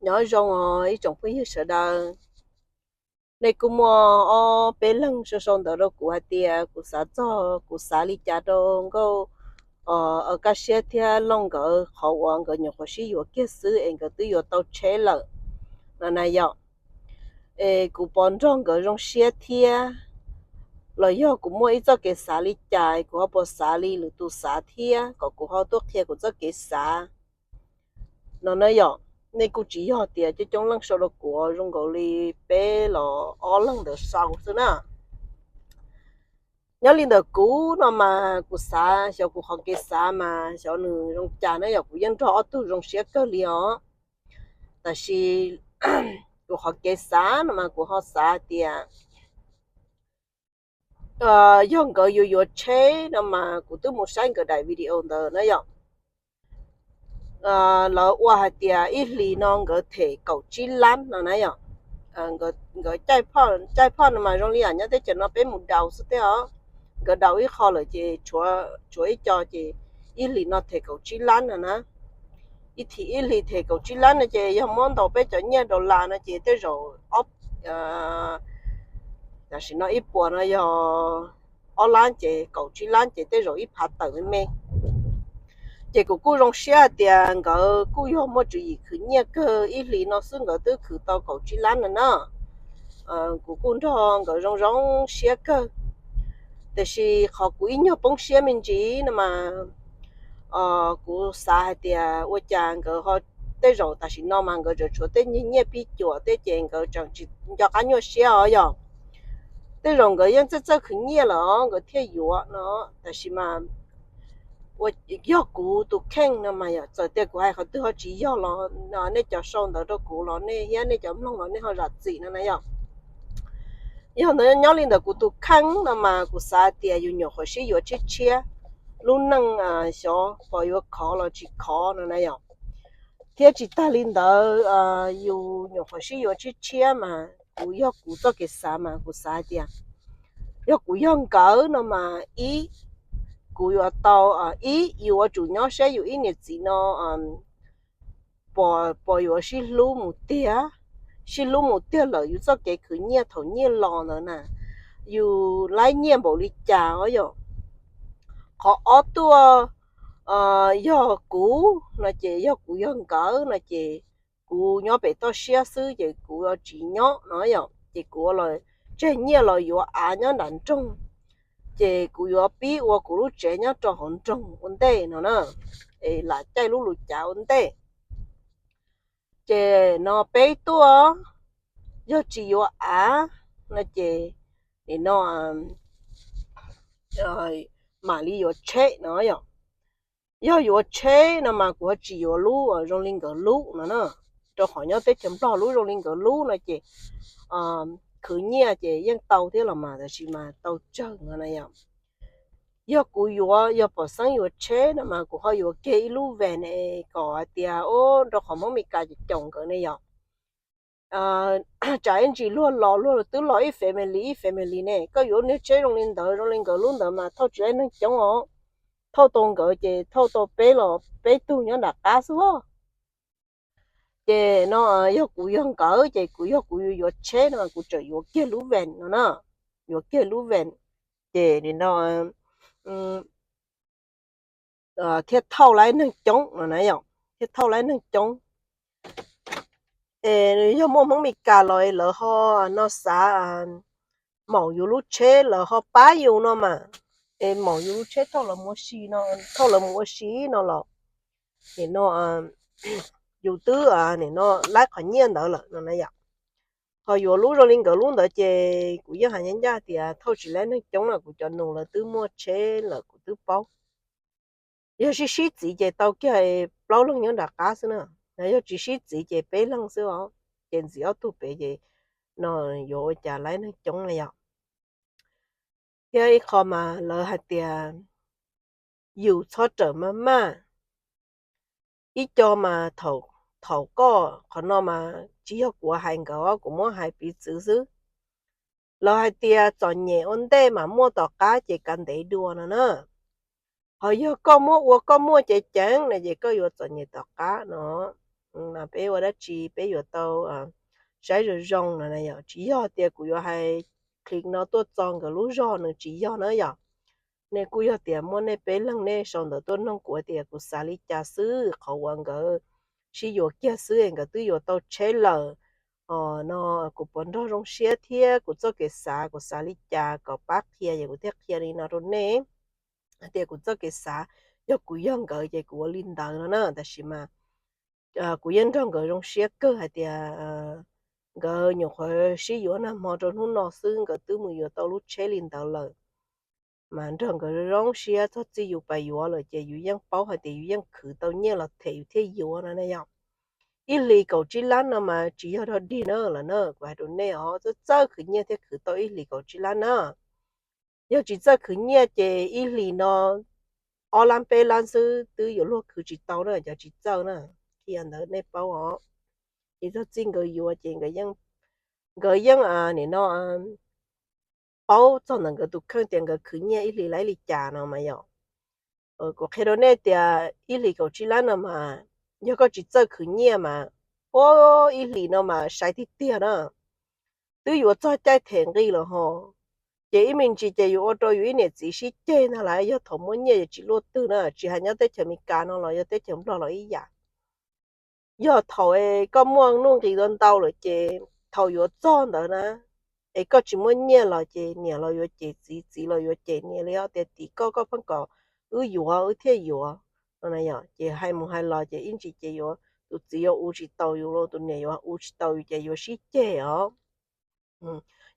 Nyob zoo os ib tsoom phooj ywg sawv daws. Nej kuj muaj ob peb leeg sau sau ntawv rau kuv hais tias kuv xav txog, kuv xav li cas rau Nkauj, Kaj Siab thiab Looj nkawd qhov uas nkawd nyuam qhuav sib yuav kiag xwb es nkawd twb yuav tau tsheb lawm no na yom. Es kuv pom nrog nkawd zoo siab thiab, los yog kuv muaj ib txoj kev xav li cas kuv ho puas xav li lwm tus xav thiab, kom kuv ho tuaj qhia kuv txoj kev xav no na yom. Nej kuj tsis yog tias coob coob leej sau rau kuv, zoo nkaus li peb los ob leeg ntawd sau xwb na. Nyob li ntawm kuv no mas kuv xav, xyov kuv qhov kev xav mas xyov nws zoo cas na yom, kuv yeej nrog ob tug zoo siab kawg li os. Tab sis kuv qhov kev xav no mas kuv ho xav tias yog nkawd yuav yuav tsheb no mas kuv twb mus saib nkawd daim video ntawd na yom. Lawv ua hais tias ib hlis no nkawd them kaum tsib lab no na yom. Nkawd caij phoj no mas zoo li yam nyob teb chaws no peb mus daus xwb thiab os. Nkawd daus ib qho lawm ces tshuav ib co ces ib hlis no them kaum tsib lab no na. Ib hlis them kaum tsib lab no ces yog muab ntaus peb cov nyiaj dollar no ces tej zaum ob, tam sim no ib puas no yog ob lab ces kaum tsib lab ces tej zaum ib phav tawm me me. Ces kuv kuj zoo siab hais tias nkawd kuj yog muaj tswv yim khwv nyiaj kawg, ib hlis no xwb nkawd twb khwv tau kaum tsib lab no na. Kuv kuj nrog nkawd zoo zoo siab kawg. Tiam sis qhov kuv ib nyuag poob siab me ntsis no mas kuv xav hais tias ua cas nkawd ho, tej zaum tam sim no mas nkawd tseem tshuav tej nyiaj pij cuam tej ces nkawd tseem tsis nco qab nyuaj siab os yom. Tej zaum nkawd yeej txawj txawj khwv nyiaj lawm os nkawd thiaj yuav no. Tab sis mas yog kuv tus kheej no mas yom, txawm tias kuv hais qhov twg ho tsis yog los nej cov sau ntawv rau kuv los nej thiab nej cov mloog los nej ho zam txim no na yom. Yog ntawd nyob li ntawm kuv tus kheej no mas kuv xav tias yus nyuam qhuav sib yuav tshiab tshiab, lub neej xyov pom yuav khov los tsis khov no na yom. Thiab tsis tag li ntawd, yus nyuam qhuav sib yuav tshiab tshiab mas kuv yog kuv txoj kev xav mas kuv xav hais tias yog kuv yog nkawd no mas ib, kuv yuav tau, ib, yus yuav tsum nyob saib yus ib niam txiv no pom yuav sib hlub mus tiag, sib hlub mus tiag lawm yus txoj kev khwv nyiaj thaum nyiaj los ntawd na, yus laib nyiaj npaum li cas os yom. Qhov ob tuaj, yog kuv no ces yog kuv yog nkawd no ces kuv nyob pem toj siab xwb ces kuv yuav tsis nyob no yom, ces kuv los tseg nyiaj los yuav av nyob nram nroog, ces kuv yuav pib ua kuv lub tsev nyob rau hauv nroog ua ntej no na, es lam caij lub lus cav ua ntej. Ces no peb tuaj, yog tsis yuav av no ces nim no mam li yuav tsheb no yom. Yog yuav tsheb no mas kuv ho tsis yuav lub zoo li nkawd lub no na, rau qhov nyob teb chaws Nplog lub zoo li nkawd lub no ces khwv nyiaj ces yeej tau thiab los mas tab sis mas tau tsawg no na yom. Yog kuv yuav, yog pom xeeb yuav tsheb no mas kuv ho yuav kiag ib lub van kom hais tias, rau qhov Hmoob Mes Kas caum nkawd ne yom. Tsam ib ntsis luag los luag twb los ib family ib family ne, koj yuav niag tsheb zoo li ntawd zoo li nkawd lub ntawd mas thauj tsis laib neeg coob os. Thauj tau nkawd ces thauj tau peb los peb tug nyob nram qab xwb. Ces no yog kuv yog nkawd ces kuv yog kuv yuav tsheb no kuv tseem yuav kiag lub van no na, yuav kiag lub van. Ces nim no thiaj thauj laib neeg coob no na yom, thiaj thauj laib neeg coob. Es yog muaj Hmoob Mes Kas los lawv ho no xav maum yus lub tsheb, lawv ho pab yus no mas, es maum yus lub tsheb thauj lawv mus ua si no, thauj lawv mus ua si no los nim no yus twb nim no laib qhov nyiaj ntawd lawm no na yom. Ho yuav lub zoo li nkawd lub ntawd ces kuv yeej hais ncaj ncaj tias thauj tsis laib neeg coob no, kuv cov nus lawv twb muaj tsheb lawm kuv twb paub. Yog sib sib txiv ces tau kiag plaub leeg nyob nram qab xwb na, yog tsis sib txiv ces peb leeg xwb os. Ces ntxiv ob tug pem ces no yuav ua cas laib neeg coob na yom. Thiab ib qho mas lawv hais tias yus txhob rawm maj maj. Ib co mas thaum koj, qhov no mas tsis yog kuv hais nkawd, kuv muab hais piv txwv xwb. Lawv hais tias txom nyem ua ntej mas muaj tom qab ces kav ntev dua no na. Ho yog koj muab ua koj muaj ceev ceev no ces koj yuav txom nyem tom qab no. Mas peb ua dab tsi peb yuav tau saib zoo zoo no na yom. Tsis yog tias kuv yuav hais clip no tuaj txog nkawd lub zog, nws tsis yog na yom. Nej kuj yog tias muaj nej peb leeg nej sau ntawv tuaj noog kuv tias kuv xav li cas xwb, qhov uas nkawd sib yuav kiag xwb nkawd twb yuav tau tsheb lawm no, kuv puas nrog zoo siab thiab kuv txoj kev xav, kuv xav li cas kom pab qhia ces kuv thiaj qhia li no rau nej. Hais tias kuv txoj kev xav, yog kuv yog nkawd ces kuv ua li ntawd no na. Tab sis mas kuv yeej nrog nkawd zoo siab kawg hais tias nkawd nyuam qhuav sib yuav nag hmo rau hnub no xwb nkawd twb mus yuav tau lub tsheb li ntawd lawm. Mas nrog nkawd zoo siab, txog txij yus pais yuav lawm ces yus yeej paub hais tias yus yeej khwv tau nyiaj los them yus thiaj yuav no na yom. Ib hlis kaum tsib lab no mas tsis yog dog dig na lawm na, kuv hais rau nej os, txawj txawj khwv nyiaj thiaj khwv tau ib hlis kaum tsib lab na. Yog tsis txawj khwv nyiaj ces ib hlis no ob lab peb lab xwb twb yuav luag khwv tsis tau na, cov tsis txawj na. Qhia ntawd nej paub os. Ces txog txij nkawd yuav ces nkawd yeej nim no paub txog ntawm nkawd tus kheej tias nkawd khwv nyiaj ib hlis lab li cas no mas yom. Kuv qhia rau nej tias ib hlis kaum tsib lab no mas yog koj tsis txawj khwv nyiaj mas, ua ib hlis no mas sai tiag tiag na. Twb yuav txog caij them nqi lawm ho, ces ib me ntsis ces yuav ua rau yus ib niam txiv sib ceg ntag lauj. Yog thaum muaj nyiaj ces tsis luaj twg na, tsis hais nyob teb chaws Amelikas no los yog teb chaws Nplog los ib yam. Yog thaum koj muaj nuj nqis ntau ntau lawm ces thaum yuav txog ntawd na, es koj tsis muaj nyiaj los ces niam los yuav cem txiv, txiv los yuav cem niam li os, tias tim koj, koj pheej kom wb yuav wb thiaj yuav no. Ces hais mus hais los ces ib ntsis ces yuav, tus txiv yuav ua tsis tau yus los tus niam yuav ua tsis tau yus ces yuav sib ceg os.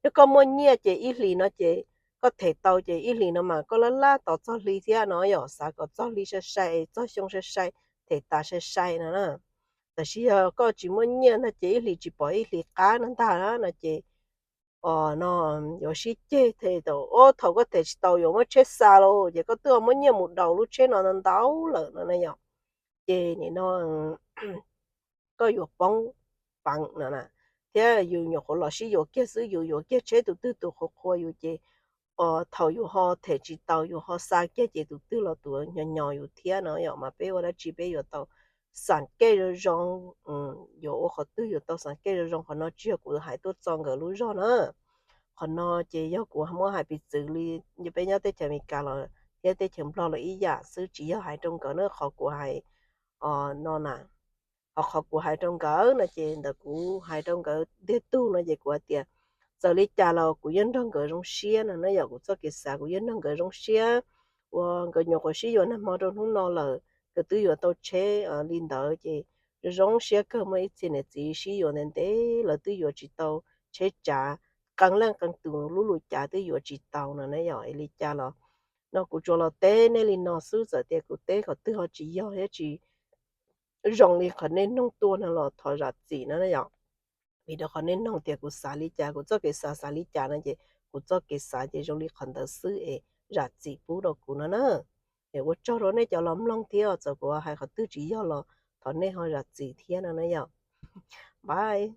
Yog koj muaj nyiaj ces ib hlis no ces koj them tau ces ib hlis no mas koj lab lab tos txog hli thiab no yom, xav kom txog hli sai sai, txog xyoo sai sai, them tas sai sai no na. Tab sis yog koj tsis muaj nyiaj no ces ib hlis tsis pom ib hlis qab no ntag no ces no yuav sib ceg them tau. Ua thaum koj them tsis tau yuav muab tsheb xa lauj, ces koj twb muab nyiaj mus daus lub tsheb no ntau ntau lawm no na yom. Ces nim no koj yuav poob peev no na, thiab yus nyuam qhuav los sib yuav kiag xwb, yus yuav kiag tsheb tus twg tus qhuav qhuav yus ces thaum yus ho them tsis tau yus ho xa kiag ces tus twg los tus nyo nyo yus thiab no yom. Mas peb ua dab tsi peb yuav tau xam kej zoo zoo, yuav ua qhov twg yuav tau xam kej zoo zoo. Qhov no tsis yog kuv hais tuaj txog nkawd lub zog na, qhov no ces yog kuv muab hais piv txwv li peb nyob teb chaws Amelikas los thiab teb chaws Nplog los ib yam xwb, tsis yog hais rau nkawd na. Qhov kuv hais no na, ho qhov kuv hais rau nkawd no ces ntawm kuv hais rau nkawd ntiag tug no ces kuv hais tias txawm li cas los kuv yeej nrog nkawd zoo siab no na yom. Kuv txoj kev xav kuv yeej nrog nkawd zoo siab, uas nkawd nyuam qhuav sib yuav nag hmo rau hnub no lawm, nkawd twb yuav tau tsheb li ntawd ces zoo zoo siab kawg. Muaj ib txhia niam txiv sib yuav ntev ntev lawv twb yuav tsis tau tsheb tsav, qee leej qee tus lub lus cav twb yuav tsis tau no na yom. Es li cas los no kuv tsuas los teb nej li no xwb, txawm tias kuv teb qhov twg ho tsis yog thiab tsis zoo li qhov nej noog tuaj no los thov zam txim no na yom. Vim rau qhov nej noog tias kuv xav li cas, kuv txoj kev xav xav li cas no ces kuv txoj kev xav ces zoo li qhov ntawd xwb es zam txim pub rau kuv no na. Es ua tsaug rau nej cov los mloog thiab, txawm kuv hais qhov twg tsis yog los thov nej ho zam txim thiab no na yom. Bye.